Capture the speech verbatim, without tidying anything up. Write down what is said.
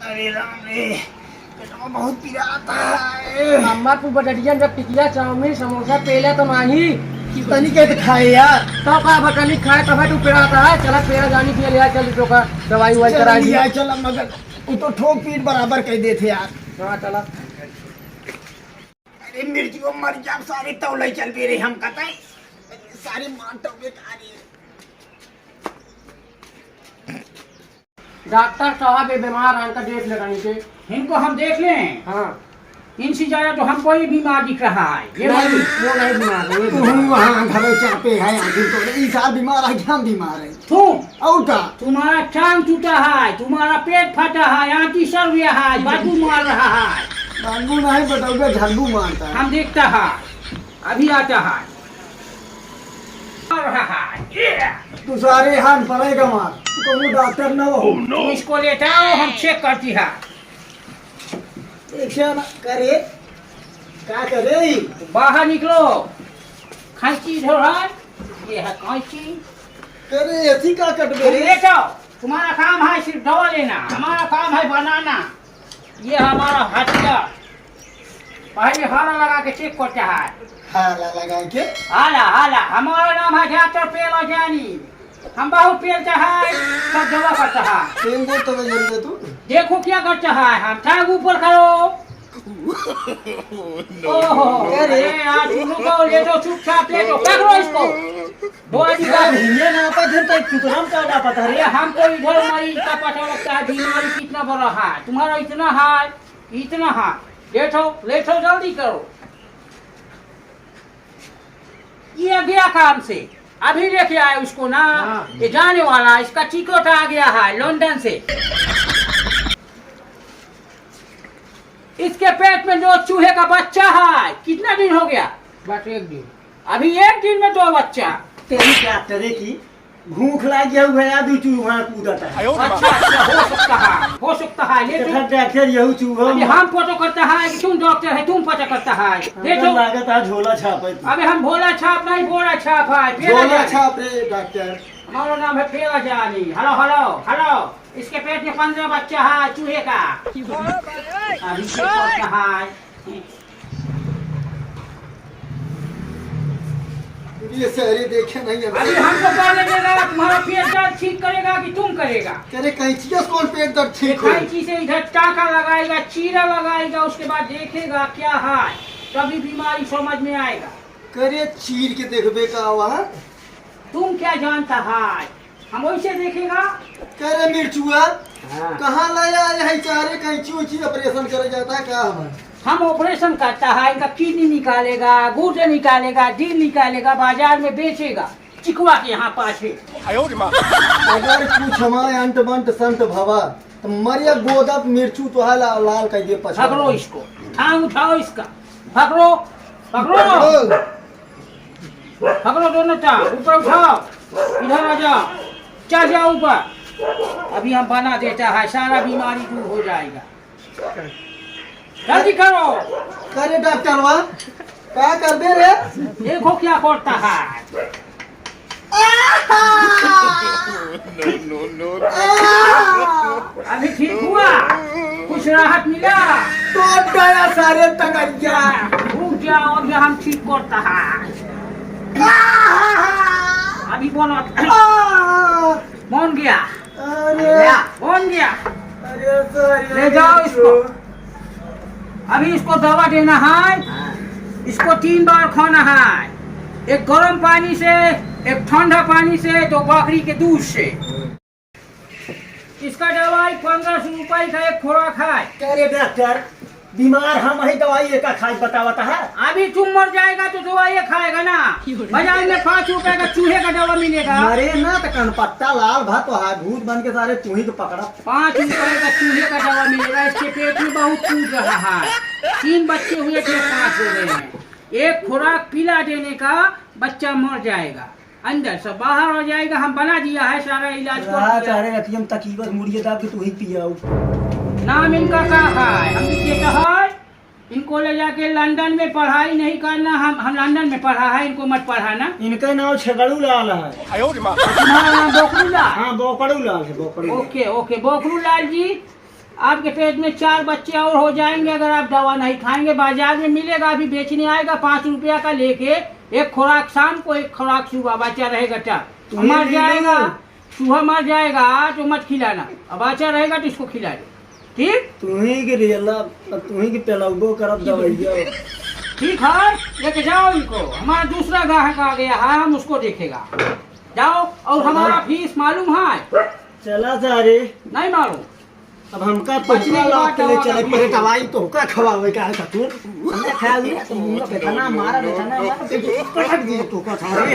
अरे राम रे, पेटवा बहुत पिरात है। अम्मा, तू बटटिया जब टिकिया, चाउमीन, समोसा पेला तो नाही। तनी के तो खाए यार। तो का बटनी खाए, तब तू पिरात है। चला, पेला जानी पिए ले आ, चल, तो का दवाई उवाई चल करा दी। लिया, चल, मगर वो तो ठोक पीट बराबर कर देते यार। हाँ, चला। अरे मिर्चियो मर जाब सारे तौले चल बे रे हम कतई। सारे मार तौले का रे। डॉक्टर साहब, ये बीमार आन का देख ले कहीं से। इनको हम देख लें? हाँ। इनसे ज्यादा तो हमको ही बीमार दिख रहा है। ये नहीं, भाई। वो नहीं बीमार है, ये तू बीमार है। वहाँ घरे चापे है, आखिर तो ई साल बीमार है, हम बीमार है। तू? और का? तुम्हारा टांग टूटा है, तुम्हारा पेट फटा है, आंटी सर गया है, बदबू मार रहा है। बदबू नहीं, बटौबे झब्बू मारता है। हम देखता है, अभी आता है। मार रहा है, ये। तू सारे हाथ पड़ेगा मार, तू कहूँ डॉक्टर न हो। तुम इसको लेटाओ, हम चेक करती है। देखिए ना, करे, का करे ई? बाहर निकलो। कैंची इधर है, ये है कैंची। करे, ऐसी का कट तुम गई? लेटाओ, तुम्हारा काम है सिर्फ दवा लेना, हमारा काम है बनाना। ये हमारा हथियार। पहले हाला लगा के चेक करता है। हाला लगा के? हाला, हाला। हमारा नाम है डॉक्टर पेला जानी। हम बहुत पेलता है, सब दवा करता है। पेल दे तो मैं जल्दी तू। देखो क्या करता है, हम टांग ऊपर करो। ओहो, अरे। अरे यार, तुम लोग को ले दो, चुपचाप ले दो, पकड़ो इसको। दो आदमी का यार, हिंगे ना पता, तो चुतराम का ना पता अरे, रे। हमको इधर मरीज का पता लगता है, बीमारी कितना बड़ा है, तुम्हारा इतना है, इतना है। लेटो, लेटो, जल्दी करो। ये गया काम से, अभी लेके आए उसको ना। हाँ। ये जाने वाला है, इसका टिकट आ गया है लंदन से। इसके पेट में दो चूहे का बच्चा है। कितना दिन हो गया? बस एक दिन। अभी एक दिन में दो बच्चा। तेरी क्या तेरे की भूख लाग गया हुआ है, दू चूहा कूदता है। अच्छा, अच्छा, हो सकता है, हो सकता है, ले तो तू। डॉक्टर यहू चूहा अरे, हम पता करता है कि तुम डॉक्टर है, तुम पता करता है। ले हमको तो। लागत है झोला छाप है तू। अबे हम भोला छाप नहीं, बोरा छाप है, पेला झोला जानी। छाप रे डॉक्टर। हमारा नाम है पेला जानी। हेलो, हेलो, हेलो, इसके पेट में पन्द्रह बच्चा है चूहे का। अभी से पहुंचा है। ये सारे देखे नहीं अब। अभी हमको कौन देगा? तुम्हारा पेट दर्द ठीक करेगा कि तुम करेगा? करे कैंचिया से कौन पेट दर्द ठीक हो? कैंची से इधर टाका लगाएगा, चीरा लगाएगा, उसके बाद देखेगा क्या है, तभी बीमारी समझ में आएगा। करे चीर के देखबे का वहाँ? तुम क्या जानता है? हम वैसे देखेगा। करे मिर्चुआ, हाँ। कहाँ लाया है चारे कैंची उची ऑपरेशन करे जाता है का हमार? हम ऑपरेशन करता है, इनका किडनी निकालेगा, गुर्दे निकालेगा, दिल निकालेगा, बाजार में बेचेगा, चिकवा के यहाँ पाछे। अगर कुछ हमारे अंट बंट संत भवा, तो मरिया गोदा मिर्चू तो है ला-, लाल कर दिए पछवा। पकड़ो इसको, टांग उठाओ इसका, पकड़ो, पकड़ो। पकड़ो। पकड़ो दोनों टांग, ऊपर उठाओ, इधर आ जाओ, चढ़ जाओ ऊपर। अभी हम बना देता है, सारा बीमारी दूर हो जाएगा। जल्दी करो। करे डॉक्टरवा, का करबे रे? देखो क्या करता है। No, no, no, no। अभी ठीक हुआ, कुछ राहत मिला? तो गया सारे तंगड़िया। रुक जाओ, अभी हम ठीक करता है। अभी बोलो। बन गया। अरे। गया, बन गया। अरे सारे ले जाओ इसको। अभी इसको दवा देना है, इसको तीन बार खाना है, एक गर्म पानी से, एक ठंडा पानी से, दो बकरी के दूध से। इसका दवाई पन्द्रह सौ रुपए का एक खुराक है। अरे डॉक्टर, बीमार हम ही दवाई एका खाई बतावत है। अभी तुम मर जाएगा तो दवाई खाएगा ना। बाजार में पाँच रुपए का चूहे का दवा मिलेगा। मरे ना तो कनपट्टा लाल भा तो है, भूत बन के सारे तू ही तो पकड़ा। पाँच रुपए का चूहे का दवा मिलेगा, इसके पेट में बहुत कूद रहा है। तीन बच्चे हुए थे, पाँच हो गए हैं। एक खुराक पिला देने का बच्चा मर जाएगा, अंदर से बाहर हो जाएगा। हम बना दिया है सारा इलाज कर रात दिया। अरे रतियम तकीबत मुड़िए दाब के तू ही पियाऊ। नाम इनका का है? हम लिख देता है, इनको ले जाके लंदन में पढ़ाई नहीं करना। हम, हम लंदन में पढ़ा है, इनको मत पढ़ाना। इनका नाम छगड़ू लाल है। तुम्हारा नाम बोकड़ू लाल? हाँ, बोकड़ू लाल है, बोकड़ू लाल। ओके, ओके, बोकड़ू लाल जी, आपके पेट में चार बच्चे और हो जाएंगे अगर आप दवा नहीं खाएंगे। बाजार में मिलेगा, अभी बेचने आएगा, पाँच रुपया का लेके एक खुराक शाम को, एक खुराक सुबह, बच्चा रहेगा टक। तुम्हें मर नहीं जाएगा, दूंगा। चूहा मर जाएगा तो मत खिलाना, अब बच्चा रहेगा तो इसको खिला दो, ठीक? तुम्हें के रियला, अब तुम्हें के पेलौबो करब दवाइया। ठीक है, लेके जाओ इनको, हमारा दूसरा ग्राहक आ गया है, हम उसको देखेगा। जाओ, और हमारा फीस मालूम है? चला सारे। नहीं मालूम। अब हमका बचने तोहका की लात बात ले और चले, अभी पहले दवाई तोहका खवावे का है तू। हमने खा लिया, तुम लोग इतना मारा, इतना मारा, पटक दिए तोहका सारे।